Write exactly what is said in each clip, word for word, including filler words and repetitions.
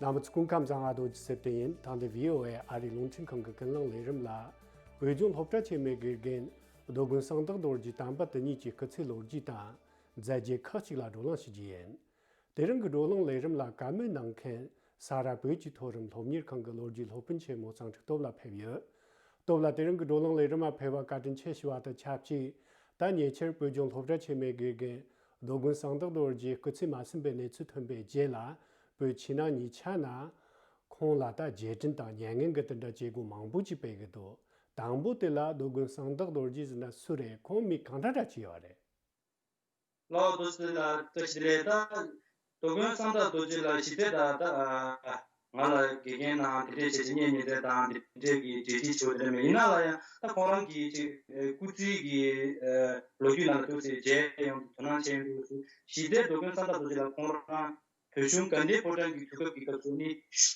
རྣམ་པ་ཚོ་སྐུ་ཁམས་བཟང་། ཨ་རྡོ་རྗེ་སེ་བརྟན་ཡིན། ད་འདི་བྷི་ཨོ་ཨེ་ཨ་རིའི་རླུང་འཕྲིན་ཁང་གི་ཀུན་གླེང་ལས་རིམ་ལ། བོད་ལྗོངས་སློབ་གྲྭ་ཆེན་མོའི་དགེ་རྒན་རྡོ་དགོན་གསང་བདག་རྡོ་རྗེ་དམ་པ་དེ་ཉིད་ཀྱི་སྐུ་ཚེའི་ལོ་རྒྱུས་དང་། མཛད་རྗེས་ཁག་ཅིག་ལ་བགྲོ་གླེང་ཞུ་རྒྱུ་ཡིན། དེ་རིང་གི་བགྲོ་གླེང་ལས་རིམ་ལ་བཀའ་མོལ་གནང་མཁན་ས་རཱ་བོད་ཀྱི་མཐོ་རིམ་སློབ་གཉེར་ཁང་གི་ལོ་རྒྱུས་སློབ་དཔོན་ཆེན་མོ་གཙང་ཁྲི་སྟོབས་ལགས་ཕེབས་ཡོད། སྟོབས་ལགས་དེ་རིང་གི་བགྲོ་གླེང་ལས་རིམ་ལ་ཕེབས་པར་བཀའ་དྲིན་ཆེ་ཞུ་བ་དང་ཆབས་ཅིག་ད་ཉེ་ཆར་བོད་ལྗོངས་སློབ་གྲྭ་ཆེན་མོའི་དགེ་རྒན་རྡོ་དགོན་གསང་བདག་རྡོ་རྗེ་སྐུ་ཚེ་མ་ཟིན་པའི་གནས་ཚུལ་ཐོན་པའི་རྗེས་ལ། བོད་ཕྱི་ནང་གཉིས་ཆ་ན་ཁོང་ལ་ད་རྗེས་དྲན་དང་མྱ་ངན་གྱི་དེ་འདྲ་བྱེད་སྒོ་མང་པོ་ཅིག་སྤེལ་གི་འདུག་དང་པོ་དེ་ལ་རྡོ་དགོན་གསང་བདག་རྡོ་རྗེ་ཟེར་ན་སུ་རེད། ཁོང་མི་གང་འདྲ་འདྲ་ཅིག་ཡོད་རེད། ལགས་རྡོ་རྗེ་ལགས་བཀྲ་ཤིས་བདེ་ལེགས། ད་རྡོ་དགོན་གསང་བདག་རྡོ་རྗེ་ལགས་གཞི་རྩའི་ད་ད་ང་ལ་དགེ་རྒན་དང་དེ་འདྲས་བྱས་ཏེ་གཉེན་ཉེ་འབྲེལ་དང་དེ་འདྲས་ཀྱི་འབྲེལ་འདྲིས་ཆེ་བོ་དེ་འདྲ་མེད། ཡིན་ན་ལ་ཡང་ད་ཁོང་རང་གི་ཅིག་སྐུ་ཚེའི་གི་ལོ་རྒྱུས་ནང་ལ་ཐུག་ཚེ་མཇལ་ཡོང་དུ་དོ་སྣང་བྱས་ཡོང་དུས་སུ་གཞི་རྩའི་རྡོ་དགོན་གསང་བདག་རྡོ་རྗེ་ལགས་ཁོང་རང་བོད་གཞུང་དགའ་ལྡན་ཕོ་བྲང་གི་དུས་སྐབས་ཀྱི་སྐབས་སུ་ནི་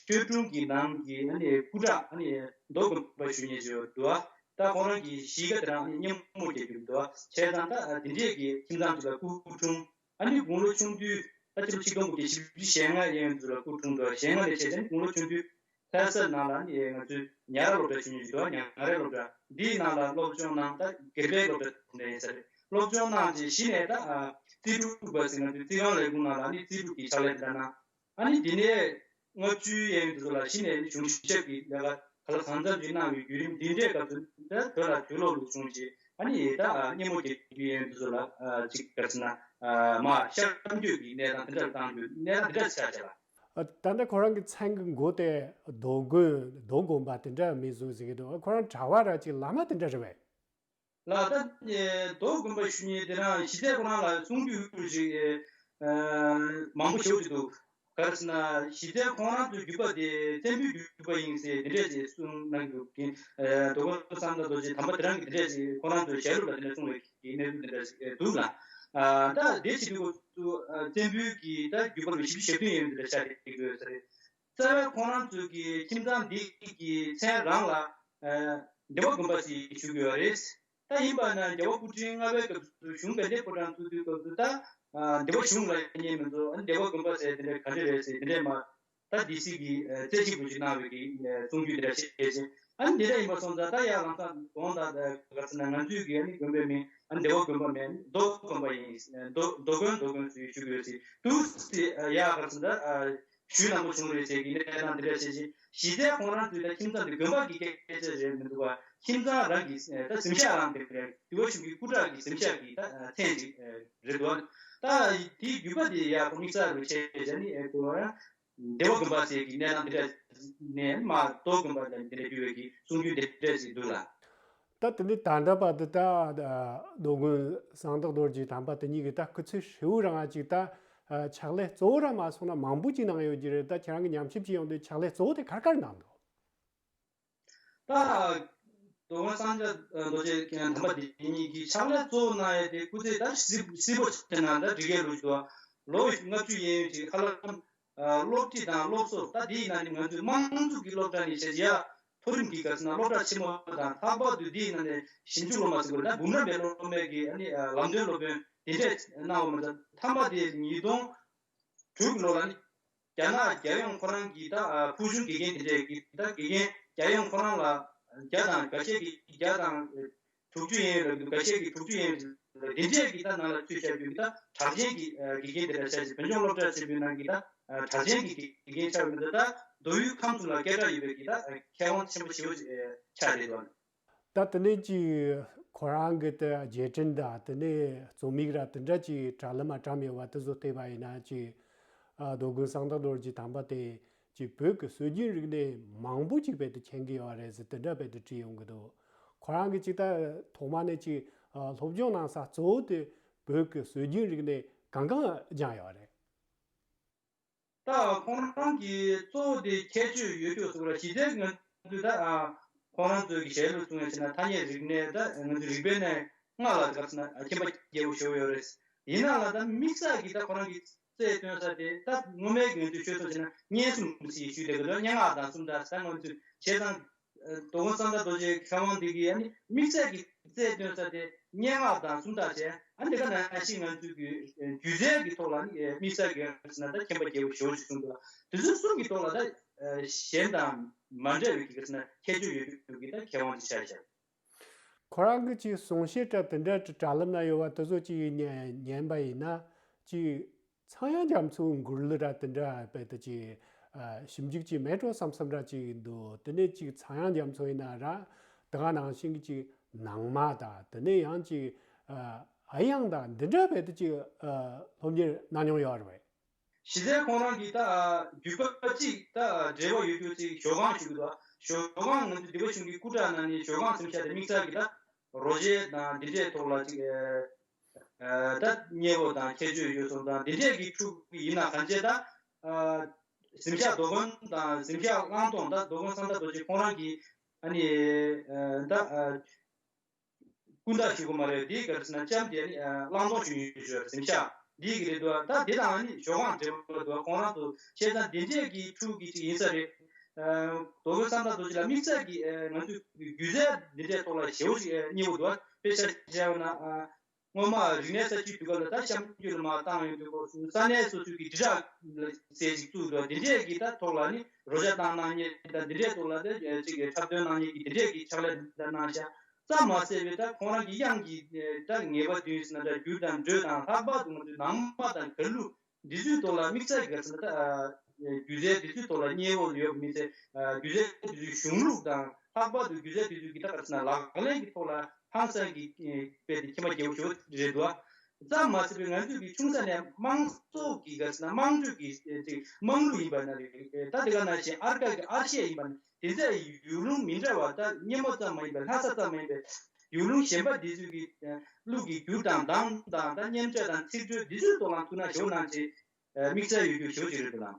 ཆོས་དྲུང་གི་ནང་གི་ཨ་ནི་སྐུ་དྲག་ཨ་ནི་རྡོ་དགོན་པ་ཞུ་མཁན་ཅིག་ཡོད་འདུག་ད་ཁོང་རང་གི་གཞིས་ཀ་དེ་རང་ཨ་ནི་སྙེ་མོ་རྒྱལ་རྒྱུད་འདུག་བྱས་ཙང་ད་འདི་འདྲས་ཀྱི་ཁྱིམ་ཚང་ཅིག་ལ་སྐུ་འཁྲུངས། ཨ་ནི་དགུང་ལོ་ཆུང་དུས་ད་ཕྱི་ལོ་ཆིག་སྟོང་དགུ་བརྒྱ་བཞི་བཅུ་ཞེ་ལྔ་ཡན་ཚོད་ལ་སྐུ་འཁྲུངས་འདུག་བཞེས་ལྔ་ལས་བྱས་ཙང་དགུང་ལོ་ཆུང་དུས་ལྷ་ས་ནང་ལ་ཨ་ནི་ང་ཚོའི་ཉ་ར་སློབ་གྲྭ་ཞུ་མཁན་ཅིག་འདུག་ཉ་རའི་སློབ་གྲྭ་འདིའི་ནང་ལ་སློབ་སྦྱོང་གནང་། ད་དགེ་རྒན་སློབ་གྲྭ་དེ་འདྲ་ཡིན་ས་རེད། སློབ་སྦྱོང་གནང་རྗེས་གཞི་ནས་ད་རྩིས་དྲུག་པ་ཟེར་ང་ཚོའི་རྩིས་ཁང་ལས་ཁུངས་ནང་ལ་ཨ་ནི་རྩིས་དྲུག་གི་ཕྱག་ལས་དེ་འདྲ་གནང་། ཨ་ནི་དེ་ནས་ལྔ་བཅུའི་ཡན་དུ་ལ་གཞི་ནས་གཞུང་ཞབས་ཀྱི་ལས་ཀ་ག་ལ་གང་འཚམ་ཅིག་གནང་བའི་བརྒྱུད་རིམ་འདི་འདྲའི་སྐབས་སུ་ད་བོད་ལ་དུས་ལོག་ལུགས་བྱུང་རྗེས་ཨ་ནི་ད་སྙེ་མོ་རྒྱལ་རྒྱུད་ཡན་དུ་ལ་ཅིག་ག་རེ་ཟེར་ན་མར་གཤམ་སྐྱོད་ཀྱི་གནས་སྟངས་དེ་འདྲ་བཏང་རྒྱུ་གནས་སྟངས་དེ་འདྲ་ཆགས་བྱས་ལ། ད་ལྟ་ཁོ་རང་གི་མཚན་གྱི་མགོ་དེ་རྡོ་དགོན་རྡོ་དགོན་པ་དེ་འདྲ་མིང་བཟོས་ཟེར་གྱི་འདུག་ཁོ་རང་གྲྭ་བ་ར་ཅིག་བླ་མ་དེ་འདྲ་རེད་པས། ལགས། ད་རྡོ་དགོན་པ་ཞུ་མཁན་དེ་རང་གཞི་རྩའི་ཁོ་རང་ལ་གསུང་རྒྱུ་ཞིག་མང་པོ་ཞེ་པོ་ཅིག་འདུག་ག་རེ་ཟེར་ན་གཞི་རྩའི་ཁོང་རང་ཚོའི་བརྒྱུད་པ་དེ་བཙན་པོའི་བརྒྱུད་པ་ཡིན་ཟེར་དེ་འདྲས་ཅིག་གསུང་གནང་གི་འདུག་རྡོ་དགོན་གསང་བདག་རྡོ་རྗེ་དམ་པ་དེ་རང་གི་དེ་འདྲས་ཅིག་ཁོ་རང་ཚོའི་ཞལ་ལུང་ལ་དེ་འདྲས་གསུང་བའི་གི་གནས་ཚུལ་དེ་འདྲས་ཅིག་འདུག་ལ། ད་དེ་བྱེད་དུས་སྐབས་སུ་བཙན་པོའི་གི་ད་བརྒྱུད་པ་ལ་བཞི་བཅུ་ཞེ་བདུན་ཡོད་འདི་འདྲ་ཆགས་ཀྱི་ཡོད་ས་རེད། རྩ་བའི་ཁོང་རང་ཚོའི་གི་ཁྱིམ་ཚང་འདི་གི་མཚན་རང་ལ་འདི་པ་དགོན་པ་ཞེས་ཞུ་གི་ཡོད་རེད། ད་ཡིན་པ་ན་རྒྱལ་བ་སྐུ་ཕྲེང་ལྔ་པའི་སྐབས་སུ་གཞུང་དགའ་ལྡན་ཕོ་བྲང་བཙུགས་དུས་སྐབས་སུ་ད་འདི་པ་གཞུང་ལ་ཉན་མི་འདུག་འདི་པ་དགོན་པ་ཟེར་དེ་འདྲ་ག་འདྲ་རེད་ཟེར་དེ་འདྲས་མ་ད་ཌི་སི་གི་རྩེ་གཅིག་པུ་ཞིག་གནང་བའི་གི་གསུང་རྒྱུ་དེ་འདྲ་བཤད་བྱས། ཨ་ནི་འདི་འདྲ་ཡིན་པ་སོང་ཙང་ད་ཡར་ལམ་སང་དགོངས་དག་ག་རེ་ཟེར་ན་ང་ཚོའི་གི་ཨ་ནི་དགོན་པའི་མིང་ཨ་ནི་འདི་པ་དགོན་པ་མིན་རྡོ་དགོན་པ་ཡིན། རྡོ་རྡོ་དགོན་རྡོ་དགོན་ཟེར་ཞུ་གི་ཡོད་ཟེར་འདུག་ཟེར་ཡ་ག་རེ་ཟེར་ན་ད་ཞུས་གནང་པོ་བྱུང་རེད་ཟེར་གི་གནས་སྟངས་འདི་འདྲ་བཤད་བྱས། གཞི་རྩའི་ཁོང་རང་ཚོའི་ད་ཁྱིམ་ཚང་འདི་དགོན་པ་གི་སྐད་ཆ་རེད་མི་འདུག་བ། ཁྱིམ་ཚང་རང་གི་ད་གཟིམ་ཤག་རང་དེ་རེད། དུས་བ་གཞུང་གི་སྐུ་དྲག་གི་གཟིམ་ཤག་གི་ད་མཚན་ཅིག་རེད་འདུག་ད་དེའི་བརྒྱུད་པ་དེ་ཡ་གོ་དམིགས་བསལ་རུ་བྱས་བྱས་ནི་ཨེ་གོ་ཡང་འདི་པ་དགོན་པ་ཟེར་གི་གནས་སྟངས་འདི་འདྲ་ནས་མ་རྡོ་དགོན་པ་ལ་འདི་འདྲ་བརྒྱུད་པའི་གི་གསུང་རྒྱུན་འདི་འདྲ་ཞིག་འདུག་ལ། ད་དེ་ནི་ད་ལྟ་བར་དུ་ད་རྡོ་དགོན་གསང་བདག་རྡོ་རྗེ་དམ་པ་དེ་ཉིད་ཀྱི་ད་སྐུ་ཚེ་ཧྲིལ་བོ་རང་ཅིག་ད་ཕྱག་ལས་གཙོ་བོ་རང་མ་སོང་ན་མང་པོ་ཅིག་གནང་ཡོད་ཀྱི་རེད། ད་ཁྱེད་རང་གི་ཉམས་ཞིབ་ཅིག་ཡོང་དུས་ཕྱག་ལས་གཙོ་བོ་དེ་ག་རེ་ག་རེ་གནང་འདུག་ད་རྡོ་དགོན་གསང་བདག་རྡོ་རྗེ་དམ་པ་དེ་ཉིད་ཀྱི་ཕྱག་ལས་གཙོ་བོ་གནང་ཡས་དེ་སྐུ་ཚེ་ད་སྲིད་སྲིད་པོ་ཆེ་ན་ད་འགྲིག་གི་རེད་འདུག་ལོ་ལྔ་བཅུ་ཡན་ཡོད་ཅིག་ཧ་ལམ་སློབ་ཁྲིད་དང་སློབ་གསོ་ད་དེའི་ནང་ནས་ང་ཚོའི་དམངས་གཙོ་གི་སློབ་གྲྭ་ནས་བྱས་ཡ་མཐོ་རིམ་གྱི་ག་ཟེར་ན་སློབ་གྲྭ་ཆེན་མོ་དང་ལྷག་པར་དུ་དེའི་ནང་ནས་ཞིབ་འཇུག་སློབ་མ་ཟེར་དགོས་རེད་ད་འབུམ་རམས་པའི་སློབ་མའི་གི་ཨ་ནི་ལམ་སྟོན་སློབ་དཔོན་དེ་འདྲས་གནང་བ་མ་ཟད་ཐ་མ་དེ་ཉིས་སྟོང་དྲུག་ལོ་ལ་ནི་རྒྱ་ནག་རྒྱལ་ཡོངས་ཁོ་རང་གི་ད་ཕུལ་བྱུང་དགེ་རྒན་དེ་འདྲས་ཀྱི་ད་དགེ་རྒན་རྒྱལ་ཡོངས་ཁོ་རང་ལ་བརྒྱ་དང་འགའ་ཤས་ཀྱིས་བརྒྱ་དང་དྲུག་ཅུ་ཡན་ལ་འགའ་ཤས་ཀྱིས་དྲུག་ཅུ་ཡན་ལ་འདི་འདྲས་ཀྱི་ད་ནང་ལ་ཚུད་བྱ་རྒྱུ་གི་ད་གྲགས་ཅན་གྱི་དགེ་རྒན་དེ་འདྲ་ཆགས་ཤིང་བོད་ལྗོངས་སློབ་གྲྭ་ཆེན་པོའི་ནང་གི་ད་གྲགས་ཅན་གྱི་དགེ་རྒན་ཆགས་པའི་ད་མདོ་དབུས་ཁམས་གསུམ་ལ་སྐད་གྲགས་ཡོད་པའི་གི་ད་མཁས་དབང་ཆེན་པོ་ཞེ་པོ་ཆགས་རེད་དོ། ད་དེ་ནས་ཀྱི་ཁོ་རང་གི་དེ་རྗེས་དྲན་དང་དེ་ནས་རྩོམ་ཡིག་ར་དེ་འདྲ་ཀྱི་དྲ་ལམ་མ་བཀྲམ་ཡོད་པ་དེ་ཚོ་བལྟས་པ་ཡིན་ན་ཀྱི་རྡོ་དགོན་གསང་བདག་རྡོ་རྗེ་དམ་པ་དེ་ཀྱི་བོད་ཀྱི་སྲོལ་རྒྱུན་རིག་གནས་མང་པོ་ཅིག་རྦད་དེ་མཁྱེན་གྱི་ཡོད་རེད་ཟེར་དེ་འདྲ་རྦད་དེ་བྲིས་ཡོང་གི་འདུག་ཁོ་རང་གི་ཅིག་ད་ཐོག་མ་ནས་ཀྱི་སློབ་སྦྱོང་གནང་ས་གཙོ་བོ་དེ་བོད་ཀྱི་སྲོལ་རྒྱུན་རིག་གནས་གང་གང་སྦྱངས་ཡོད་རེད། ད་ཁོང་རང་གི་གཙོ་བོ་དེ་ཁྱད་ཆོས་ཡོད་ཆོག་ཟེར་བ་ལ་གཞི་རྩའི་ང་ཚོས་ད་ཁོང་རང་ཚོའི་གི་ཞལ་ལུང་གསུང་ཡ་བྱས་ན་ཐ་སྙད་རིག་གནས་ད་ང་ཚོའི་རིག་པའི་གནས་ལྔ་ལ་ག་ཟེར་ན་མཁྱེན་པ་རྒྱས་པོ་ཞེ་པོ་ཡོད་རེད། ཡིན་ན་ལ་ད་དམིགས་བསལ་གྱི་ད་ཁོ་རང་གི་རྩལ་སྟོན་ས་དེ་ད་སྔོན་མའི་གི་ང་ཚོའི་ཆོས་ཚོགས་བྱས་ན་སྙན་རྩོམ་ཞེས་ཞུས་བསྡད་ཀྱི་འདུག་སྙན་ངག་དང་རྩོམ་ད་ད་ང་ཚོས་བྱས་ཙང་ རྡོ་སྐུ་ཙནྡྲ་རྡོ་རྗེ་མཁས་དབང་འདི་གིས་ཨ་ནི་དམིགས་བསལ་གྱི་རྩལ་སྟོན་ས་དེ་སྙན་ངག་དང་སུམ་རྟགས་བྱས། ཨ་ནི་དེ་ག་ནང་བཞིན་ང་ཚོའི་གི་སྒྱུ་རྩལ་གྱི་ཐོག་ལ་ནི་དམིགས་བསལ་གྱི་ཟེར་ན་ད་མཁྱེན་པ་རྒྱལ་པོ་ཞེ་པོ་ཅིག་གསུངས་འདུག་དེ་ཚོ་གསུམ་གྱི་ཐོག་ལ་ད་གཞན་དང་མ་འདྲ་བའི་གི་ཟེར་ན་ཁྱད་ཆོས་ཡོད་རྒྱུ་གི་ད་མཁས་དབང་ཅིག་ཆགས་ཤག་ཁོ་རང་གི་ཅིག་གསུང་བཤད་འདྲ་དེ་འདྲ་དྲ་ལམ་ན་ཡོད་པ་དེ་ཚོ་ཅིག་ཉན་ཉན་པ་ཡིན་ན་ཅིག་ཚངས་དབྱངས་རྒྱ་མཚོའི་མགུར་གླུ་འདྲ་དེ་འདྲ་དཔེ་དེ་ཅིག་ཞིབ་འཇུག་ཅིག་མེད་འགྲོ་བསམ་བསམ་འདྲ་ཅིག་འདུག་དེ་ནས་ཅིག་ཚངས་དབྱངས་རྒྱ་མཚོ་ཡིན་ན་ར་དེ་ག་ནང་བཞིན་གྱི་ཅིག་ནང་མ་དང་དེ་ནས་ཡང་ཅིག་ཨ་དབྱངས་དང་འདི་འདྲ་དཔེ་དེ་ཅིག་སློབ་གཉེར་གནང་མྱོང་ཡོད་རེད་པས། གཞི་རྩའི་ཁོང་རང་གིས་ད་བརྒྱུད་པ་གཅིག་ད་འབྲེལ་བ་ཡོད་རྒྱུ་ཅིག་ཞོལ་ཁང་ཞུ་གི་འདུག་ཞོལ་ཁང་ང་ཚོ་སྡིག་པ་ཆུང་གི་སྐུ་དྲག་ནང་ནས་ཞོལ་ཁང་གཟིམ་ཤག་དེ་དམིགས་བསལ་གྱི་ད་རོ་བརྒྱའི་དང་འདི་འདྲའི་ཐོག་ལ་ཅིག་ད་མཉེས་པོ་དང་ཁྱད་ཆོས་ཡོད་སོང་དང་འདི་འདྲའི་གི་ཕྲུ་གུ་ཡིན་ན་གང་བྱས་ད་གཟིམ་ཤག་རྡོ་དགོན་དང་གཟིམ་ཤག་གླང་གདོང་ད་རྡོ་དགོན་སངས་རྒྱས་རྡོ་རྗེ་ཁོང་རང་གིས་ཨ་ནི་ད། ཀུན་བརྟགས་ཞུ་གི་མ་རེད། འདི་ག་རེ་ཟེར་ན་ལྕམ་དེ་ནི་བླང་དོར་ཞུ་ཡུལ་ཞུ་བར་གཟིམ་ཤག་འདི་གི་རེད་འདུག་ད་འདི་དང་ནི་ཞོགས་ཀང་འབྲེལ་བ་འདུག་ཁོང་རང་ཚོ་བྱས་ཙང་འདི་འདྲས་ཀྱི་ཕྲུ་གུ་ཅིག་ཡིན་ས་རེད། རྡོ་སྐུ་སངས་རྒྱས་རྡོ་རྗེ་ལ་དམིགས་བསལ་གྱི་ང་ཚོས་སྒྱུ་རྩལ་འདི་འདྲས་ཐོག་ལ་ཞེ་པོ་ཅིག་མཉེས་པོ་འདུག་དཔེ་ཆ་བཞག་ན་སྔོན་མ་རིག་གནས་གསར་བརྗེའི་དུས་སྐབས་ལ་ད་གཤམ་རྒྱུད་ལ་མར་བཏང་ཡོང་དུས་སྐབས་སུ་ས་གནས་སོ་སོའི་གི་དྲིལ་བསྒྲགས་ཟེར་ཞིག་བཙུགས་འདུག་འདི་འདྲས་ཀྱི་ད་ཐོག་ལ་ནི་རོལ་ཆ་བཏང་གནང་མཁན་དང་འདི་འདྲས་ཐོག་ལ་ད་ཅིག་གི་འཁྲབ་སྟོན་གནང་མཁན་གྱི་འདི་འདྲས་ཀྱི་ཕྱག་ལས་འདི་འདྲ་གནང་ཤག་ཙམ་མ་ཟད་པའི་ད་ཁོང་རང་གི་དབྱངས་ཀྱི་ད་ངེས་པ་བདུན་ཟེར་ན་འདྲ་འགྱུར་དང་འགྲོས་དང་ལྷག་པར་དུ་ང་ཚོའི་ནང་མ་དང་གར་གླུ་འདི་ཚོའི་ཐོག་ལ་དམིགས་བསལ་གྱི་ག་རེ་ཟེར་ན་ད་སྒྱུ་རྩལ་འདི་ཚོའི་ཐོག་ལ་མཉེས་པོ་ཡོད་མི་ཚེ་སྒྱུ་རྩལ་འདི་ཚོའི་གཞུང་ལུགས་དང་ལྷག་པར་དུ་སྒྱུ་རྩལ་འདི་ཚོའི་གི་ད་ག་རེ་ཟེར་ན་ལག་ལེན་གྱི་ཐོག་ལ་ཧང་སང་གི་དཔེ་དེ་མཁྱེན་པ་རྒྱལ་པོ་ཞེ་པོ་རེད་འདུག་ཙམ་མ་ཟད་པའི་ང་ཚོས་ཀྱི་ཆུང་ས་ནས་དམངས་གཙོ་གི་ག་རེ་ཟེར་ན་དམངས་ཁྲོད་ཀྱི་ཅིག་དམངས་གླུ་ཡིན་པ་ན་རེད། ད་དེ་ག་ནང་བཞིན་ཨར་ཀ་གི་ཨར་གཞས་ཡིན་པ་ན་དེ་ཚོ་ཡུལ་ལུང་མི་འདྲ་བ་ད་སྙེ་མོ་ཙམ་མ་ཡིན་པའི་ལྷ་ས་ཙམ་མ་ཡིན་པའི་ཡུལ་ལུང་གཞན་པ་འདི་ཚོའི་གི་གླུ་གི་རྒྱུ་དང་གདངས་དང་ད་སྙན་སྒྲ་དང་ཚིག་འགྲོས་འདི་ཚོའི་ཐོག་ལ་ཐུགས་སྣང་ཞེ་པོ་གནང་བྱས་དམིགས་བསལ་ཡོད་རྒྱུ་ཞེ་པོ་ཅིག་རེད་འདུག་ལགས།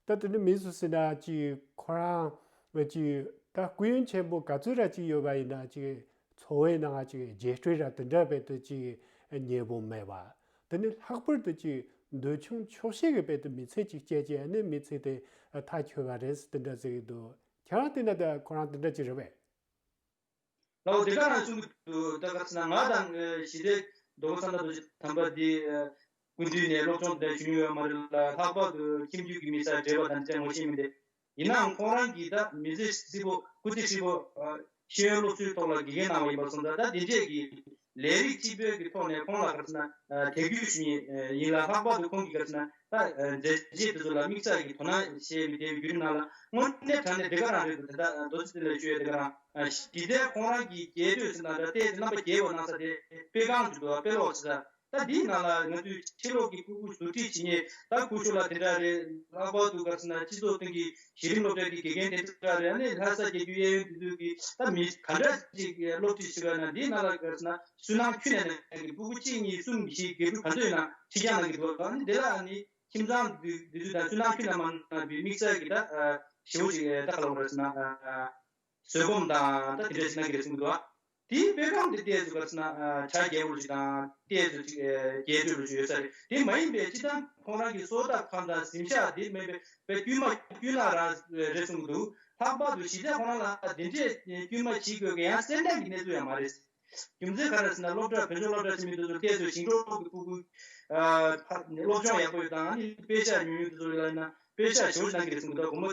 ད་དེ་འདྲ་མིན་སུ་ཟེར་ན་ཅིག་ཁོ་རང་ཅིག་ད་སྐུ་ཡོན་ཆེན་པོ་ག་ཚོད་ར་ཅིག་ཡོད་པ་ཡིན་ན་ཅིག་འཚོ་བའི་ནང་ཅིག་རྒྱས་སྤྲོས་ར་དེ་འདྲ་དཔེ་དེ་ཅིག་མཉེས་པོ་མེད་པ། དེ་ནི་ལྷག་པར་དུ་ཅིག་འདོད་ཆུང་ཆོག་ཤེས་ཀྱི་དཔེ་དེ་མི་ཚེ་ཅིག་སྐྱེལ་ཅིག་ཨ་ནི་མི་ཚེ་དེ་མཐའ་འཁྱོལ་བ་རེད་དེ་འདྲ་ཟེར་གྱི་འདུག་ཁྱེད་རང་དེ་འདྲ་ད་ཁོ་རང་དེ་འདྲ་ཅིག་རེད་པས། ལའོ་དེ་ག་རང་གསུང་གི་འདུག་ད་ག་ཟེར་ན་ང་དང་ཞི་བདེ་རྡོ་སྐུ་སངས་རྒྱས་རྡོ་རྗེ་དམ་པ་འདི་སྐུ་མདུན་ནས་སློབ་སྦྱོང་དེ་ཞུས་ཡོད་མ་རེད་ལ། ལྷག་པར་དུ་ཁྱིམ་རྒྱུད་ཀྱི་མི་སར་འབྲེལ་བ་དང་དེ་ངོ་ཤེས་མི་འདུག་ཡིན་ནའང་ཁོང་རང་གིས་ད་མི་ཚེ་ཧྲིལ་པོ་སྐུ་ཚེ་ཧྲིལ་པོ་ཤེས་ཡོན་སློབ་གསོའི་ཐོག་ལ་དགེ་རྒན་གནང་བ་ཡིན་པ་སོང་ཙང་ད་འདི་འདྲས་ཀྱི་ལས་རིགས་གཅིག་པོའི་གི་ཐོག་ནས་ཁོང་ལ་ག་རེ་ཟེར་ན་དད་གུས་ཞུ་མཁན་ཡིན་ལ། ལྷག་པར་དུ་ཁོང་གིས་ག་རེ་ཟེར་ན་ད་མཛད་རྗེས་དེ་ཚོ་ལ་དམིགས་བསལ་གྱི་དོ་སྣང་བྱས་པའི་དེའི་བརྒྱུད་རིམ་ནང་ལ་དངོས་གནས་དྲང་གནས་དེ་ག་རང་རེད་འདུག་དེ་ད་རྡོ་རྗེ་བསྟན་པའི་ཆོས་དེ་ག་རང་ཞི་བདེ་ཁོང་རང་གི་རྒྱས་སྤྲོས་ཟེར་ན་འདྲ་ལྟས་དེ་རྣམ་པ་རྒྱས་པ་གནང་ས་དེ་དཔེ་ཁང་དུ་འདུག་དཔེ་ཀློག་བྱེད་ས། ད་འདིའི་ནང་ལ་ང་ཚོས་ཕྱི་ལོགས་ཀྱི་སྤུ་གུ་ཟུར་ཁྲིད་བྱེད་མཁན་ད་སྐུ་ཞབས་ལགས་དེ་འདྲ་རེད། ལྷག་པར་དུ་ག་རེ་ཟེར་ན་སྤྱི་ཚོགས་སྟེང་གི་གཞི་རིམ་སློབ་གྲྭ་གི་དགེ་རྒན་དེ་འདྲ་རེད། ཨ་ནི་ལྷ་ས་རྒྱལ་རྒྱུད་གཡས་གཡོན་དེ་ཚོའི་གི་ད་མི་ག་འདྲ་ཅིག་སློབ་ཁྲིད་བྱེད་པ་ན་འདིའི་ནང་ལ་ག་རེ་ཟེར་ན་སུན་སྣང་ཁྱོན་ནས་མེད་མཁན་གྱི་སྤུ་གུ་གཅིག་གཉིས་གསུམ་བཞི་བརྒྱད་དྲུག་ག་ཚོད་ཡིན་ན་ཁྲིད་རྒྱག་གནང་གི་འདུག་ཨ་ནི་དེ་ལ་ཨ་ནི་ཁྱིམ་ཚང་དེ་དེ་ཚོ་དང་སུན་སྣང་ཁྱོན་ནས་མ་གནང་བའི་དམིགས་བསལ་གྱི་ད་ཞེ་པོ་ཅིག་ད་ག་ལ་བ་རེད་ཟེར་ན་བཟོད་སྒོམ་དང་ད་དེ་འདྲ་ཞིག་གནང་གི་རེད་གསུངས་འདུག་དེའི་དཔེ་ཁང་དེ་ཏོག་ཙམ་ག་རེ་ཟེར་ན་གྲ་རྒྱས་པོ་ཞིག་དང་ཏོག་ཙམ་ཅིག་རྒྱས་སྤྲོས་པོ་ཞིག་ཡོད་ས་རེད། དེ་མ་ཡིན་པའི་སྤྱིར་བཏང་ཁོང་རང་གི་གསོལ་ཐབ་ཁང་དང་གཟིམ་ཤག་དེ་མིན་པའི་དཔེ་དཀྱུས་མ་དཀྱུས་ནག་རང་རེད་གསུངས་འདུག་ལྷག་པར་དུ་ཞི་བདེ་ཁོང་རང་ལ་དེ་འདྲས་དཀྱུས་མ་བྱེད་དགོས་མཁན་ཡང་གསལ་ལྡན་གྱི་གནས་ཚུལ་ཡང་མ་རེད། རྒྱུ་མཚན་ག་རེ་ཟེར་ན་སློབ་གྲྭ་བོད་ལྗོངས་སློབ་གྲྭ་ཆེན་མོའི་དེ་ཚོ་ཏོག་ཙམ་ཞིང་འབྲོག་གི་སྤུ་གུ་སློབ་སྦྱོང་ཡག་པོ་ཡོད་དང་ཨ་ནི་དཔེ་ཆ་ཉུང་ཉུང་དེ་ཚོ་ཡོད་ན། དཔེ་ཆ་ཞེ་པོ་ཅིག་གནང་གི་རེད་གསུངས་འདུག་སྒོར་མོ་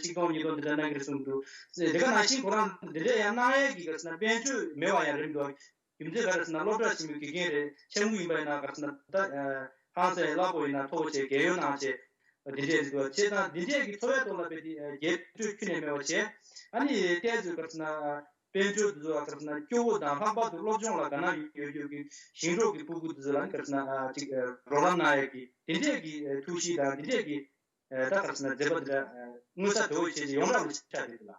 ཆིག་སྟོང་ཉིས་སྟོང་འདི་འདྲ་གནང་གི་རེད་གསུངས་འདུག་དེ་ག་ནང་བཞིན་ཁོ་རང་འདི་འདྲ་ཡང་གནང་ཡས་ཀྱི་ག་རེ་ཟེར་ན་དཔལ་འབྱོར་མེད་པ་ཡང་རེད་འདུག་རྒྱུ་མཚན་ག་རེ་ཟེར་ན་སློབ་གྲྭ་ཆེན་མོའི་དགེ་རྒན་རེད། ཆབ་འགུ་ཡིན་པ་ཡིན་ན་ག་རེ་ཟེར་ན་ད་ཧང་སང་རླབས་པོ་ཡིན་ན་མཐོ་པོ་བྱས་རྒས་ཡོལ་གནང་བྱས་འདི་འདྲས་རེད་འདུག་བྱས་ཙང་འདི་འདྲས་ཀྱི་འཚོ་བའི་ཐོག་ལ་དཔེ་དེ་རྒྱས་སྤྲོས་ཁྱོན་ནས་མེད་པ་བྱས། ཨ་ནི་ཏོག་ཙམ་ག་རེ་ཟེར་ན་དཔལ་འབྱོར་འདི་ཚོ་ག་རེ་ཟེར་ན་སྐྱོ་བོ་དང་ལྷག་པར་དུ་སློབ་སྦྱོང་ལ་དགའ་སྣང་ཡོད་རྒྱུ་གི་ཞིང་འབྲོག་གི་སྤུ་གུ་འདི་ཚོ་ལ་ག་རེ་ཟེར་ན་ཅིག་རོགས་རམ་གནང་ཡས་ཀྱི་དེ་འདྲས་ཀྱི་ཐུགས་གཤིས་དང་དེ་འདྲས་ཀྱི་ད་ག་རེ་ཟེར་ན་མཛད་པ་འདི་འདྲ་མངོན་གསལ་དོད་པོ་བྱས་ཏེ་ཡོངས་གྲགས་ལ་ཆགས་བསྡད་འདུག་ལ།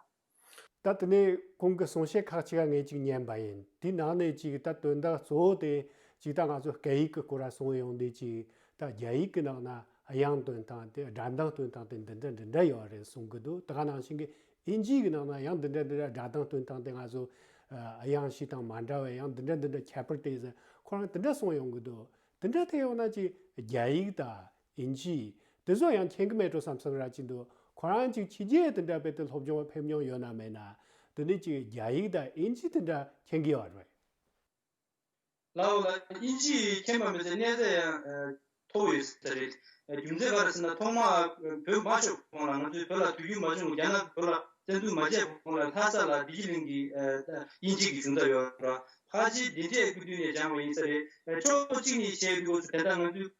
ད་དེ་ནས་ཁོང་གི་གསུང་བཤད་ཁག་ཅིག་ངས་ཅིག་ཉན་པ་ཡིན། དེའི་ནང་ནས་ཅིག་ད་དོན་དག་གཙོ་བོ་དེ་ཅིག་ད་ང་ཚོ་སྐད་ཡིག་གི་སྐོར་ལ་གསུངས་ཡོང་དུས་ཅིག་ད་རྒྱ་ཡིག་གི་ནང་ན་དབྱངས་སྟོན་སྟངས་དེ་སྒྲ་གདངས་སྟོན་སྟངས་དེ་འདི་འདྲ་འདི་འདྲ་ཡོད་རེད་གསུང་གི་འདུག་དེ་ག་ནང་བཞིན་གྱི་ཨིན་ཇིའི་གི་ནང་ན་ཡང་འདི་འདྲ་འདི་འདྲ་སྒྲ་གདངས་སྟོན་སྟངས་དེ་ང་ཚོ་དབྱངས་གཞི་དང་མ་འདྲ་བའི་ཡང་འདི་འདྲ་འདི་འདྲ་ཁྱད་པར་དེ་ཟེར་ཁོ་རང་འདི་འདྲ་གསུངས་ཡོང་གི་འདུག་དེ་འདྲ་དེ་ཡོང་ན་ཅིག་རྒྱ་ཡིག་དང་ཨིན་ཇི་དེ་ཚོ་ཡང་མཁྱེན་གི་མེད་འགྲོ་བསམ་བསམ་ར་ཅིག་འདུག་ཁོ་རང་ཅིག་ཕྱི་རྒྱལ་དེ་འདྲ་བས་དེ་སློབ་སྦྱོང་ཕེབས་མྱོང་ཡོད་ན་མེད་ན། དེ་ནས་ཅིག་རྒྱ་ཡིག་དང་དབྱིན་ཇི་དེ་འདྲ་མཁྱེན་གྱི་ཡོད་རེད། ལའོ་ལ་དབྱིན་ཇི་མཁྱེན་པ་མི་ཚད་གནས་ཚད་ཡང་མཐོ་བོ་ཡོད་ས་རེད། རྒྱུ་མཚན་ག་རེ་ཟེར་ན་ཐོག་མར་བོད་མ་ཤོར་གོང་ལ་ང་ཚོའི་བོད་ལ་དུས་རྒྱུན་མ་བྱུང་རྒྱ་ནག་བོད་ལ་བཙན་འཛུལ་མ་བྱས་གོང་ལ་ལྷ་ས་ལ་བདེ་སྐྱིད་གླིང་གི་དབྱིན་ཇི་གི་སྦྱོང་བརྡར་ཡོད་ར། ཕལ་ཆེར་འདི་འདྲའི་སྐུ་མདུན་ནས་སྦྱངས་པ་ཡིན་ས་རེད། ཕྱོགས་གཅིག་ནས་བཤད་དུས་སྐབས་སུ་དེ་ལྟར་ང་ཚོས་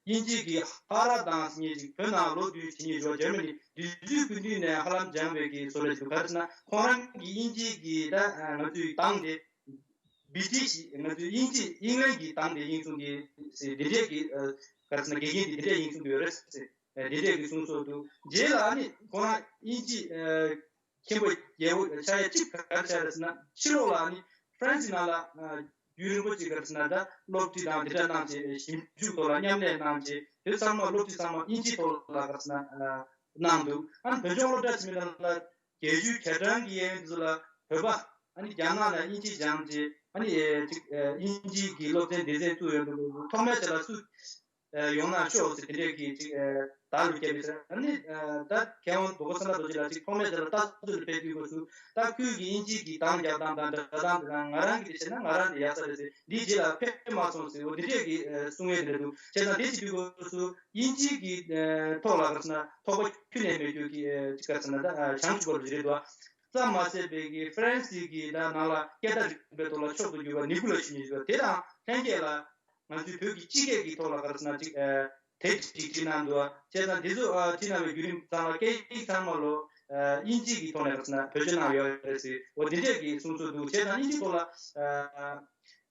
དབྱིན་ཇི་གི་ཧ་ར་དང་ཟེར་མཁན་ཅིག་བོད་ནང་ལོ་བདུན་བྱེད་མཁན་ཞོག་འཇར་མ་ནི་དུས་ཚོད་སྐུ་མདུན་ནས་ཧ་ལམ་སྦྱངས་པའི་གི་བཟོ་འདྲ་ཞིག་འདུག་ག་རེ་ཟེར་ན་ཁོང་རང་གི་དབྱིན་ཇི་གི་ད་ང་ཚོའི་གདངས་དེ་བི་ཏི་ཤི་ང་ཚོའི་དབྱིན་ཇི་ཨིང་ལན་གྱི་གདངས་དེ་དབྱིན་གསུང་གི་འདི་འདྲའི་གི་ག་རེ་ཟེར་ན་དགེ་རྒན་དེ་འདི་འདྲའི་དབྱིན་གསུང་གི་ཡོད་རེད་ཟེར་འདི་འདྲའི་གི་གསུང་སོགས་འདུག་རྗེས་ལ་ཨ་ནི་ཁོང་རང་དབྱིན་ཇི་མཁན་པོ་རྒྱལ་པོ་ཆགས་ཡ་གཅིག་ག་རེ་ཆགས་རེད་ཟེར་ན་ཕྱི་ལོགས་ལ་ཨ་ནི་ཧྥ་རན་སི་ནང་ལ་རྒྱུན་རིང་པོ་ཅིག་ག་རེ་ཟེར་ན་ད་སློབ་ཁྲིད་དང་འདི་འདྲ་གནང་རྗེས་ཞིབ་འཇུག་ཐོག་ལ་མཉམ་ལས་གནང་རྗེས་དེ་ཚང་མ་སློབ་ཁྲིད་ཚང་མ་དབྱིན་ཇིའི་ཐོག་ལ་ག་རེ་ཟེར་ན་གནང་འདུག་ཨ་ནི་བོད་ལྗོངས་སློབ་གྲྭ་ཆེན་མོའི་ནང་ལ་རྒྱལ་སྤྱིའི་རྒྱལ་གྲངས་ཀྱི་གཡས་གཡོན་དེ་ཚོ་ལ་བོད་པ་ཨ་ནི་རྒྱ་ནག་ནས་དབྱིན་ཇི་སྦྱངས་རྗེས་ཨ་ནི་ཅིག་དབྱིན་ཇི་གི་སློབ་ཚན་སྡེ་ཚན་བཙུགས་ཡོད་འདུག་ཐོག་མའི་ཆ་ལ་སུ་ཡོང་ན་ཤོག་ཟེར་དེ་འདྲས་ཀྱི་ཅིག་བརྡ་ལ་བསྐྱལ་བའི་ཚེ་ཨ་ནི་ད་མཁས་དབང་རྡོ་རྗེ་སེང་གེ་རྡོ་རྗེ་ལགས་ཅིག་ཐོག་མའི་ཆ་ལ་ལྟ་ཚུལ་ལ་ཕེབས་དུས་སྐབས་སུ་ད་ཁོས་ཀྱི་དབྱིན་ཇི་གི་གདངས་རྒྱག་སྟངས་དང་སྒྲ་གདངས་དེ་དང་ང་རང་གི་དེ་བྱས་ན་ང་རང་དེ་ཡག་ས་རེད་ཟེར་འདིའི་རྗེས་ལ་ཕེབས་མ་སོང་ཟེར་འོ་འདི་འདྲས་ཀྱི་གསུང་ཡས་དེ་འདྲ་འདུག་བྱས་ཙང་དེ་བྱེད་དུས་སྐབས་སུ་དབྱིན་ཇི་གི་ཐོག་ལ་ག་རེ་ཟེར་ན་ཐོགས་པ་ཁྱོན་ནས་མེད་རྒྱུ་གི་ཅིག་ག་རེ་ཟེར་ན་ད་བྱང་ཆུབ་པ་རེད་འདུག་ཙམ་མ་ཟད་པའི་གི་ཧྥ་རན་སི་གི་ད་ནང་ལ་སྐད་བརྡ་རིག་པའི་ཐོག་ལ་མཆོག་ཏུ་གྱུར་པ་ནི་ཀུ་ལ་ཞུ་མཁན་ཞིག་དེ་དང་ལྷན་རྒྱས་ལ་ང་ཚོའི་བོད་ཀྱི་སྤྱི་སྐད་ཀྱི་ཐོག་ལ་ག་རེ་ཟེར་ན་ཅིག་དེབ་ཅིག་བྲིས་གནང་འདུག་བྱས་ཙང་འདི་ཚོ་བྲིས་གནང་བའི་བརྒྱུད་རིམ་ཚང་ལ་སྐད་ཡིག་ཚང་མ་ལོ་དབྱིན་ཇི་གི་ཐོག་ནས་ག་རེ་ཟེར་ན་བེད་སྤྱོད་གནང་ཡོད་རེད་ཟེར་འོ་འདི་འདྲས་ཀྱི་གསུང་ཚུལ་འདུག་བྱས་ཙང་དབྱིན་ཇི་ཐོག་ལ་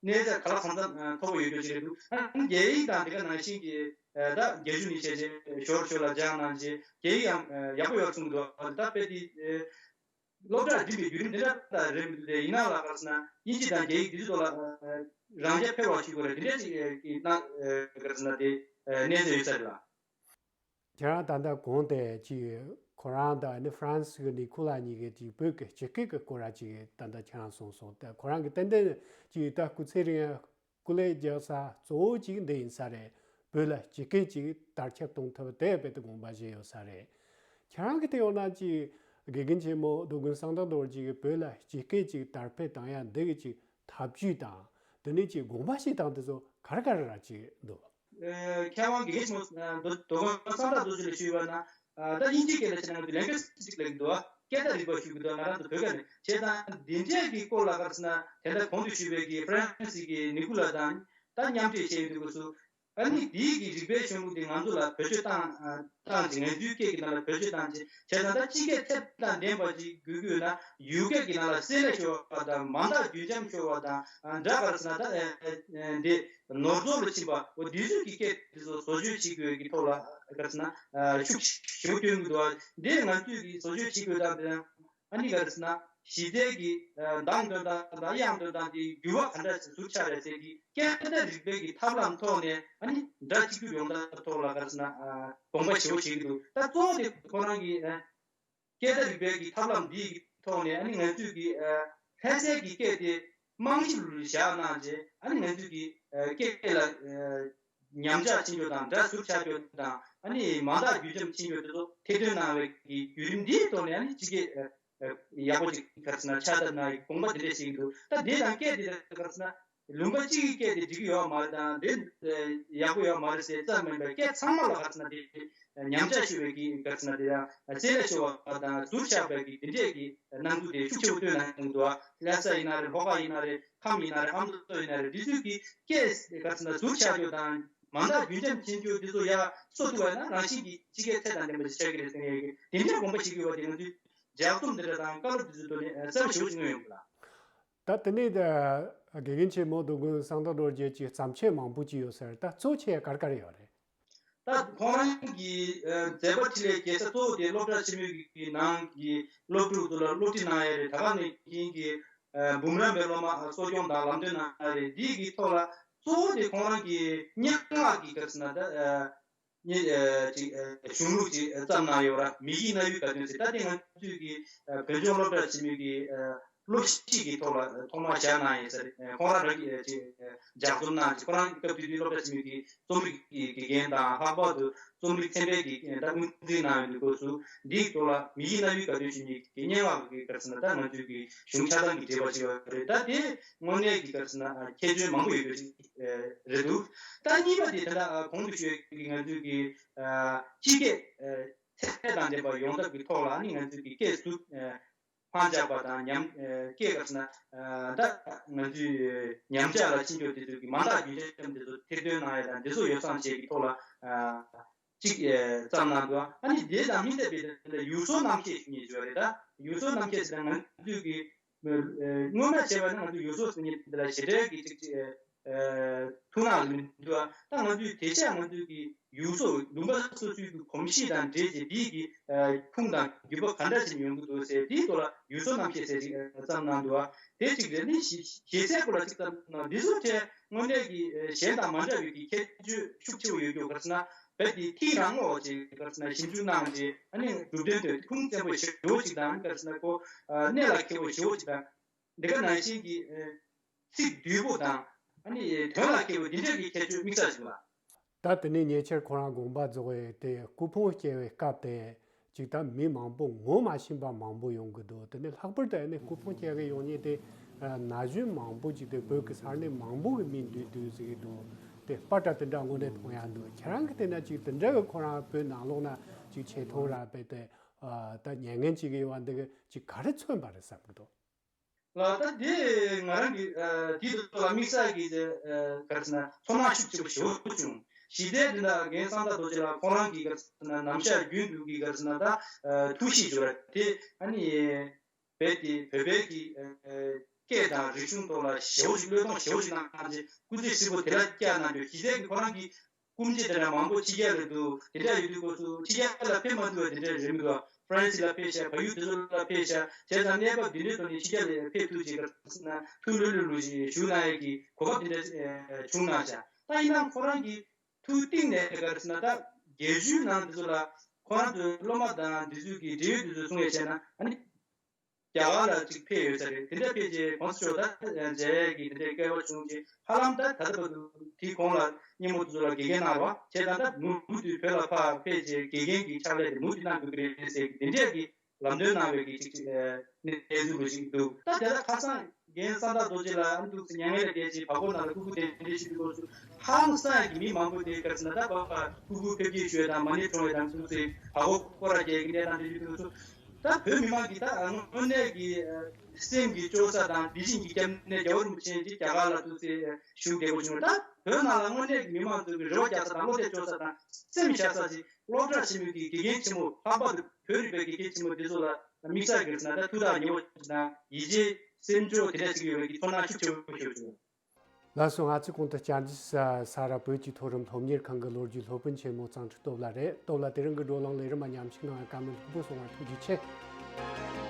གནས་ཚད་ག་ལ་གང་འཚམ་མཐོ་པོ་ཡོད་རྒྱུ་ཞིག་རེད་འདུག་ཨ་ནི་རྒྱ་ཡིག་དང་འདི་ག་ནང་བཞིན་གྱི་ད་རྒྱ་གཞུང་ནས་བྱས་རྗེས་ཞོར་ཞོར་ལ་སྦྱངས་གནང་རྗེས་རྒྱ་ཡིག་ཡང་ཡག་པོ་ཡོད་གསུངས་འདུག་ད་དཔེ་དེ། སློབ་གྲྭར་འགྲིམ་པའི་བརྒྱུད་རིམ་འདི་འདྲ་ལྟར་རེད་མི་འདུག་སྟེ་ཡིན་ནའང་ལ་ག་རེ་ཟེར་ན་དབྱིན་ཇི་དང་རྒྱ་ཡིག་འདི་ཚོ་ལ་རང་རྐྱ་འཕེར་བ་ཞིག་དགོས་རེད་འདི་འདྲ་ཞིག་གི་གནང་ག་རེ་ཟེར་ན་དེ་གནས་ཚད་ཡོད་ས་རེད་ལ། ཁྱེད་རང་ད་ལྟ་གོང་དེ་ཅིག་ཁོ་རང་དང་ནི་ཧྥ་རན་སི་གི་ནི་ཁུ་ལ་གཉིས་ཀྱི་ཅིག་བོད་ཀྱི་སྤྱི་སྐད་ཀྱི་སྐོར་ར་ཅིག་ད་ལྟ་ཁྱེད་རང་གསུངས་སོང་ད་ཁོ་རང་གི་ཏན་ཏན་ཅིག་ད་སྐུ་ཚེ་རིང་སྐུ་ལས་རྒྱག་ས་གཙོ་བོ་གཅིག་འདི་ཡིན་ས་རེད། བོད་ལ་སྤྱི་སྐད་ཅིག་དར་ཁྱབ་གཏོང་ཐུབ་དེ་རྦད་དེ་དགོངས་པ་བཞེས་ཡོད་ས་རེད། ཁྱེད་རང་གི་དེ་ཡོང་ན་ཅིག་དགེ་རྒན་ཆེན་མོ་རྡོ་དགོན་གསང་བདག་རྡོ་རྗེ་གིས་བོད་ལ་སྤྱི་སྐད་ཅིག་དར་སྤེལ་བཏང་ཡ་འདི་གི་ཅིག་ཐབས་ཇུས་དང་དེ་ནས་ཅིག་དགོངས་པ་བཞེས་སྟངས་དེ་ཚོ་ག་རེ་ག་རེ་ར་ཅིག་འདུག་མཁས་དབང་དགེ་རྒན་ཆེན་མོ་རྡོ་དགོན་གསང་བདག་རྡོ་རྗེ་ལ་ཞུས་པ་ན། ད་དབྱིན་ཇིའི་སྐད་ལ་བྱས་ན་ང་ཚོ་ལེང་གུ་ཨེ་ཇི་ཅིག་ལབ་ཀྱི་འདུག་སྐད་བརྡ་རིག་པ་ཞུ་གི་འདུག་ང་རང་ཚོ་བོད་སྐད་ནས་བྱས་ཙང་འདི་འདྲས་ཀྱི་སྐོར་ལ་ག་རེ་ཟེར་ན་དེ་འདྲ་གོང་དུ་ཞུས་པའི་གི་ཧྥ་རན་སི་གི་ནི་ཀུ་ལ་དང་ད་མཉམ་འབྲེལ་བྱས་ཡོང་དུས་སྐབས་སུ་ཨ་ནི་འདིའི་གི་རིག་པའི་གཞུང་ལུགས་འདི་ང་ཚོ་ལ་བེད་སྤྱོད་བཏང་བཏང་ཅིང་ང་ཚོའི་སྐད་ཀྱི་ནང་ལ་བེད་སྤྱོད་བཏང་ཅིང་བྱས་ཙང་ད་སྤྱི་སྐད་ཐེར་དང་ལྡན་པ་ཅིག་དགོས་ཀྱི་ཡོད་ན་ཡུལ་སྐད་ཀྱི་ནང་ལ་བསྲེས་ལས་ཤོར་བ་དང་མ་འདང་རྒྱུན་འབྱམས་ཤོར་བ་དང་འདྲ་ག་རེ་ཟེར་ན་ད་འདི། ནོར་འཛོལ་ལ་ཕྱིན་པ་འོ་འདི་ཚོའི་གི་སྐད་དེ་ཚོ་བཟོ་བཅོས་བྱེད་དགོས་ཀྱི་ཐོག་ལ་ག་རེ་ཟེར་ན་ཤུགས་ཞེ་པོ་བཏོན་གྱི་འདུག་འདི་ང་ཚོས་གི་བཟོ་བཅོས་བྱེད་དགོས་སྟངས་དེ་ཡང་ཨ་ནི་ག་རེ་ཟེར་ན་གཞི་རྩའི་གི་གདངས་འདོན་སྟངས་དང་དབྱངས་འདོན་སྟངས་དེ་འགྱུར་བ་ག་འདྲ་ཞིག་ཟུར་ཆག་རེད་ཟེར་གི་སྐད་བརྡ་རིག་པའི་གི་ཐབས་ལམ་ཐོག་ནས་ཨ་ནི་སྒྲ་གཅིག་གྱུར་ཡོང་སྟངས་ཐོག་ལ་ག་རེ་ཟེར་ན་དགོངས་པ་ཞེ་པོ་བཞེས་ཀྱི་འདུག་ད་གཙོ་བོ་དེ་ཁོ་རང་གི་སྐད་བརྡ་རིག་པའི་གི་ཐབས་ལམ་འདིའི་ཐོག་ནས་ཨ་ནི་ང་ཚོས་ཀྱི་ལྷ་སའི་གི་སྐད་དེ་རྨང་གཞི་ལ་བཞག་གནང་རྗེས་ཨ་ནི་ང་ཚོས་ཀྱི་སྐད་ལ་ཉམས་ཆག་ཕྱིན་རྒྱུ་དང་སྒྲ་ཟུར་ཆག་རྒྱུ་དང་ཨ་ནི་མ་དག་རྒྱུན་འབྱམས་ཕྱིན་རྒྱུ་དེ་ཚོ་ཐེར་འདོན་གནང་བའི་གི་བརྒྱུད་རིམ་འདིའི་ཐོག་ནས་ཨ་ནི་སྤྱི་སྐད་ཡག་པོ་ཅིག་ག་རེ་ཟེར་ན་ཆགས་ཐབས་གནང་བའི་དགོངས་པ་དེ་འདྲས་བཞེས་ཀྱི་འདུག་ད་དེ་དང་སྐད་དེ་ག་རེ་ཟེར་ན། ལུང་པ་གཅིག་གི་སྐད་དེ་འགྲིག་གི་ཡོད་མ་རེད་དང་དེ་ཡག་པོ་ཡོད་མ་རེད་ཟེར་ཙམ་མིན་པར་སྐད་ཚང་མ་ལ་ག་རེ་ཟེར་ན་དེ་ཉམས་ཆག་ཤོར་བའི་གི་ག་རེ་ཟེར་ན་དེ་ཡང་བསྲེས་ལས་ཤོར་བ་དང་ཟུར་ཆག་པའི་གི་དེ་འདྲས་ཀྱི་སྣང་ཚུལ་དེ་ཤུགས་ཆེ་བོ་སྟོན་གནང་གི་འདུག་ལྷ་ས་ཡིན་ན་རེད། ལྷོ་ཁ་ཡིན་ན་རེད། ཁམས་ཡིན་ན་རེད། ཨ་མདོ་ཡིན་ན་རེད། འདི་ཚོའི་གི་སྐད་ག་རེ་ཟེར་ན་ཟུར་ཆག་རྒྱུ་དང་མ་འདང་རྒྱུན་འབྱམས་ཕྱིན་རྒྱུ་འདི་ཚོ་ཡར་གསོ་ཐུབ་པ་ཡིན་ན་རང་བཞིན་གྱི་སྤྱི་སྐད་ཚད་དང་ལྡན་པ་ཞིག་ཆགས་ཀྱི་རེད་ཟེར་མཁན་གྱི་དེ་འདྲས་དགོངས་པ་བཞེས་ཀྱི་ཡོད་པ་དེ་ང་ཚོས་ལྗགས་རྩོམ་འདི་འདྲ་དང་བཀའ་སློབ་འདི་ཚོའི་ཐོག་ནས་གསལ་པོ་ཞེ་པོ་ཅིག་མངོན་ཡོང་གི་ལ། ད་དེ་ནས་ད་དགེ་རྒན་ཆེན་མོ་རྡོ་དགོན་གསང་བདག་རྡོ་རྗེ་གི་བརྩམས་ཆོས་མང་པོ་ཅིག་ཡོད་ས་རེད། ད་གཙོ་ཆེ་ག་རེ་ག་རེ་ཡོད་རེད། ད་ཁོང་རང་གི་མཛད་པ་འཕྲིན་ལས་རྒྱས་ས་གཙོ་བོ་དེ་སློབ་གྲྭ་ཆེན་མོའི་གི་ནང་གི་སློབ་ཕྲུག་ཚོ་ལ་སློབ་ཁྲིད་གནང་ཡ་རེད། ད་ག་ནང་བཞིན་གྱི་འབུམ་རམས་པའི་སློབ་མ་གསོ་སྐྱོང་དང་ལམ་སྟོན་གནང་ཡ་རེད། འདི་གི་ཐོག་ལ་གཙོ་བོ་དེ་ཁོང་རང་གི་སྙན་ངག་གི་སྐབས་སུ་ན་ད། ཉེ་ཅིག་གཞུང་ལུགས་ཅིག་བརྩམས་གནང་ཡོད་ར། མི་ཡི་རྣ་བའི་དགའ་སྟོན་ཟེར། ད་དེ་ང་ཚོས་ཀྱི་བོད་ལྗོངས་སློབ་གྲྭ་ཆེན་མོའི་གི་ སློབ་ཁྲིད་ཀྱི་ཐོག་ལ་ཐོག་མར་ཞལ་གནང་ཡོད་ས་རེད། ཁོང་རང་རང་གིས་ཅིག་ལྗགས་རྩོམ་གནང་ཅིག་ཁོ་རང་སྐབས་དེ་དུས་སློབ་གྲྭ་ཆེན་མོའི་གི་རྩོམ་རིག་གི་དགེ་རྒན་དང་ལྷག་པར་དུ་རྩོམ་རིག་ཚན་པའི་གི་ད་དངོས་འཛིན་གནང་ཡོད་འདུག་སྐབས་སུ་འདིའི་ཐོག་ལ་མི་ཡི་རྣ་བའི་དགའ་སྟོན་ཞུ་མཁན་གྱི་སྙན་ངག་གི་ག་རེ་ཟེར་ན་ད་ང་ཚོའི་གི་གཞུང་ཆ་ཚང་གི་འགྲེལ་པ་ཅིག་ཡོད་རེད། ད་དེ་དངོས་གནས་ཀྱི་ག་རེ་ཟེར་ན་ཁྱད་ཆོས་མང་པོ་ཡོད་པ་ཅིག་རེད་འདུག་ད་གཉིས་པ་དེ་ད་ལྟ་གོང་དུ་ཞུས་པའི་གི་ང་ཚོའི་གི་སྤྱི་སྐད་ཚད་དང་ལྡན་པ་ཡོང་ཐབས་ཀྱི་ཐོག་ལ་ནི་ང་ཚོའི་གི་སྐད་ཟུར་འཕང་རྒྱག་པ་དང་ཉམས་སྐད་ག་རེ་ཟེར་ན་ད་ང་ཚོའི་ཉམས་ཆག་ལ་ཕྱིན་ཆོག་དེ་ཚོའི་གི་མ་འདང་རྒྱུ་ཆ་ཙམ་དེ་ཚོ་ཐེར་འདོན་གནང་ཡ་དང་དེ་ཚོ་ཡོ་བསྲང་བྱེད་ཀྱི་ཐོག་ལ་གཅིག་བརྩམས་གནང་འདུག་ཨ་ནི་དེ་དང་མི་འདྲ་བའི་དེ་ལ་ཡུལ་སྲོལ་རྣམ་བཤད་ཞུ་མཁན་ཅིག་ཡོད་རེད། ད་ཡུལ་སྲོལ་རྣམ་བཤད་ཟེར་ན་ང་ཚོའི་གི་སྔོན་མ་བྱས་པ་ནི་ང་ཚོ་ཡུལ་སྲོལ་ཟེར་མཁན་དེ་ལ་ཞེ་དྲག་གི་ཅིག་ཅིག་ཐུགས་སྣང་ལ་མི་འདུག་ད་ང་ཚོས་དེ་ཆ་ང་ཚོའི་གི་ཡུལ་སྲོལ་ལུང་པ་སོ་སོའི་གི་གོམས་གཤིས་དང་འབྲེལ་ཏེ་འདིའི་གི་ཁུངས་དང་བརྒྱུད་པ་ག་འདྲ་ཞིག་ཡོང་གི་འདུག་ཟེར་དེའི་ཐོག་ལ་ཡུལ་སྲོལ་རྣམ་བཤད་ཟེར་ཅིག་བརྩམས་གནང་འདུག་དེ་གཅིག་རེད། ནི་ཞེ་ཞེ་ཚད་སྐོར་ལ་ཅིག་བརྩམས་གནང་འདི་ཚོ་ཐད་དངོས་གནས་ཀྱི་གཞན་དང་མ་འདྲ་བའི་གི་ཁྱད་ཆོས་ཤུགས་ཆེ་བོ་ཡོད་རྒྱུ་ག་རེ་ཟེར་ན་བོད་དེ་ཐིག་རང་ངོ་ཅིག་ག་རེ་ཟེར་ན་ཞིབ་འཇུག་གནང་རྗེས་ཨ་ནི་གྲུབ་དོན་དེ་ཁུངས་བཙན་པོ་ཞེ་བོ་ཅིག་དང་ག་རེ་ཟེར་ན་ཁོ་གནད་ལ་འཁེལ་བོ་ཞེ་བོ་ཅིག་དང་། འདི་ག་ནང་བཞིན་གྱི་ཚིག་བསྡུས་པོ་དང་ཨ་ནི་དོན་ལ་འཁེལ་བའི་འདི་འདྲ་གི་ཁྱད་ཆོས་དམིགས་བསལ་ཞིག་ལ། ད་དེ་ནས་ཉེ་ཆར་ཁོ་རང་དགོངས་པ་རྫོགས་པའི་དེ་སྐུ་ཕུང་བསྐྱལ་བའི་སྐབས་དེ་ཅིག་ད་མི་མང་པོ་ངོ་མ་ཤེས་པ་མང་པོ་ཡོང་གི་འདུག་དེ་ནས་ལྷག་པར་དུ་ཨ་ནི་སྐུ་ཕུང་བསྐྱལ་གི་ཡོང་མཁན་དེ་ན་གཞོན་མང་པོ་ཅིག་དེ་བོད་ཀྱི་ས་གནས་མང་པོ་གི་མི་འདུས་འདུས་ཟེར་གི་འདུག་དེ་པར་འདྲ་དེ་འདྲ་དངོས་གནས་མཐོང་ཡ་འདུག་ཁྱེད་རང་གི་བལྟས་ན་ཅིག་དེ་འདྲ་གི་ཁོ་རང་བོད་ནང་ལོགས་ན་ཅིག་ཆེ་མཐོང་ར་བས་དེ་ད་ཉན་མཁན་ཅིག་གི་ཡོང་བ་འདི་གི་ཅིག་ག་རེ་མཚོན་པ་རེད་བསམ་གི་འདུག་ལགས། ད་དེ་ང་རང་གི་ཨ་དེའི་ཐོག་ལ་དམིགས་བསལ་གྱི་ཨ་ག་རེ་ཟེར་ན་ཚོར་སྣང་ཤུགས་ཆེ་པོ་ཞེ་པོ་བྱུང་། ཞི་བདེ་འདི་ལ་རྒན་གསང་བདག་རྡོ་རྗེ་ལགས་ཁོང་རང་གི་ག་རེ་ཟེར་ན་ནམ་ཞག་རྒྱུན་དུ་གི་ག་རེ་ཟེར་ན་ད་ཨ་ཐུགས་གཤིས་སྦྱོར་བ་དེ་ཨ་ནི་བོད་དེ་བོད་པའི་གི་ཨ་སྐད་དང་རིག་གཞུང་ཐོག་ལ་ཞེ་པོ་ཞིག་བློས་གཏོང་ཞེ་པོ་ཞིག་གནང་རྗེས་སྐུ་ཚེ་ཧྲིལ་པོ་དེ་ལ་བསྐྱལ་གནང་རྒྱུ་ཞི་བདེ་གི་ཁོ་རང་གི་སྐུ་མཆེད་དེ་འདྲ་མང་པོ་ཕྱི་རྒྱལ་ལ་འདུག་དེ་འདྲ་ཡོད་དུས་སྐབས་སུ་ཕྱི་རྒྱལ་ལ་ཕེབས་མ་ཐུབ་པ་དེ་འདྲ་རེད་མི་འདུག་ཧྥ་རན་སི་ལ་ཕེབས་ཤག་བལ་ཡུལ་དེ་ཚོ་ལ་ཕེབས་ཤག་བྱས་ཙང་གནས་བབ་འདི་འདྲའི་ཐོག་ནས་ཕྱི་རྒྱལ་ལ་ཕེབས་ཐུབ་ཅེས་ག་རེ་ཟེར་ན་ཐུགས་ལྷོད་ལྷོད་ལོས་ཞུ་གནང་ཡས་ཀྱི་གོ་སྐབས་དེ་འདྲ་བྱུང་གནང་ཤག་ད་ཡིན་ནའང་ཁོ་རང་གི་ཐུགས་གཏིང་ནས་ག་རེ་ཟེར་ན་ད་རྒྱལ་ཇུས་ནང་དེ་ཚོ་ལ་ཁོ་རང་ཚོའི་སློབ་མ་དང་འདི་ཚོའི་གི་འབྲེལ་ཡོད་དེ་ཚོ་གསུང་ཡས་བྱས་ན་ཨ་ནི། རྒྱ་གར་ལ་ཅིག་ཕེབས་ཡོད་ས་རེད། དེ་འདྲ་ཕེབས་རྗེས་༸གོང་ས་མཆོག་ད་མཇལ་ཡས་ཀྱི་དེ་འདྲའི་སྐལ་བ་བྱུང་རྗེས་ཧ་ལམ་ད་ད་ལྟ་བར་དུ་དེའི་གོང་ལ་སྙེ་མོ་དེ་ཚོ་ལ་དགེ་རྒན་གནང་བ་བྱས་ཙང་ད་མུ་མུ་མཐུད་བོད་ལ་ཕར་ཕེབས་རྗེས་དགེ་རྒན་གྱི་ཕྱག་ལས་དེ་མུ་མཐུད་གནང་དགོས་ཀྱི་རེད་ཟེར་གྱི་དེ་འདྲས་ཀྱི་ལམ་སྟོན་གནང་བའི་གི་ཅིག་ཅིག་གནས་ཚུལ་རུ་ཞིག་འདུག་ད་དེ་ལ་ཁ་སང་རྒན་གསང་བདག་རྡོ་རྗེ་ལགས་ཨ་འདུག་སེ་མྱ་ངན་ལས་འདས་རྗེས་བར་སྐོར་ནང་ལ་སྐུ་སྐུ་གདན་འདྲེན་ཞུ་དུས་སྐབས་སུ་ཧང་སང་གི་མི་མང་པོ་དེ་ག་རེ་ཟེར་ན་ད་བར་བར་སྐུ་སྐུ་ཕེབས་སྐྱེལ་ཞུ་ཡས་དང་མ་ཎི་བགྲང་ཡས་དང་འདུག་སེ་བར་སྐོར་སྐོར་ར་རྒྱག་གི་གནས་སྟངས་དེ་ཞུ་དུས་སྐབས་སུ། ད་བོད་མི་མང་གི་ད་དངོས་གནས་ཀྱི་སེམས་ཀྱི་སྐྱོ་ས་དང་དེ་བཞིན་གྱི་སྐྱབས་གནས་རྒྱལ་བ་རིན་པོ་ཆེ་གྱིས་རྒྱ་གར་ལ་འདུག་སེ་བཞུགས་བསྡད་པ་བྱུང་། ད་བོད་ནང་ལ་དངོས་གནས་ཀྱི་མི་མང་ཚོ་གི་རེ་བ་རྒྱག་ས་དང་བློ་གཏད་སྐྱོ་ས་དང་སེམས་བཞག་ས་ཅིག་སློབ་གྲྭ་ཆེན་མོའི་གི་དགེ་རྒན་ཆེན་མོ་ལྷག་པར་དུ་བོད་རིག་པའི་དགེ་རྒན་ཆེན་མོ་འདི་ཚོ་ལ་དམིགས་བསལ་གྱི་ཟེར་ན་ད་ཐུགས་ཐག་ཉེ་བོ་ཅིག་དང་ཡིད་ཆེས་སེམས་སྐྱོ་དེ་འདྲ་ཅིག་ཡོད་པའི་གི་ཚོར་སྣང་ཤུགས་ཆེ་བོ་ཞིག་བྱུང་། ལགས་སོ། ང་ཚོས་གོང་དུ་བཅར་འདྲི་ས་ས་རཱ་བོད་ཀྱི་མཐོ་རིམ་སློབ་གཉེར་ཁང་གི་ལོ་རྒྱུས་སློབ་དཔོན་ཆེན་མོ་གཙང་ཁྲི་སྟོབས་ལགས་རེད། སྟོབས་ལགས་དེ་རིང་གི་བགྲོ་གླེང་ལས་རིམ་མ་མཉམ་ཞུགས་གནང་བའི་བཀའ་མོལ་ལྷུག་པོ་གསུང་བར་ཐུགས་རྗེ་ཆེ།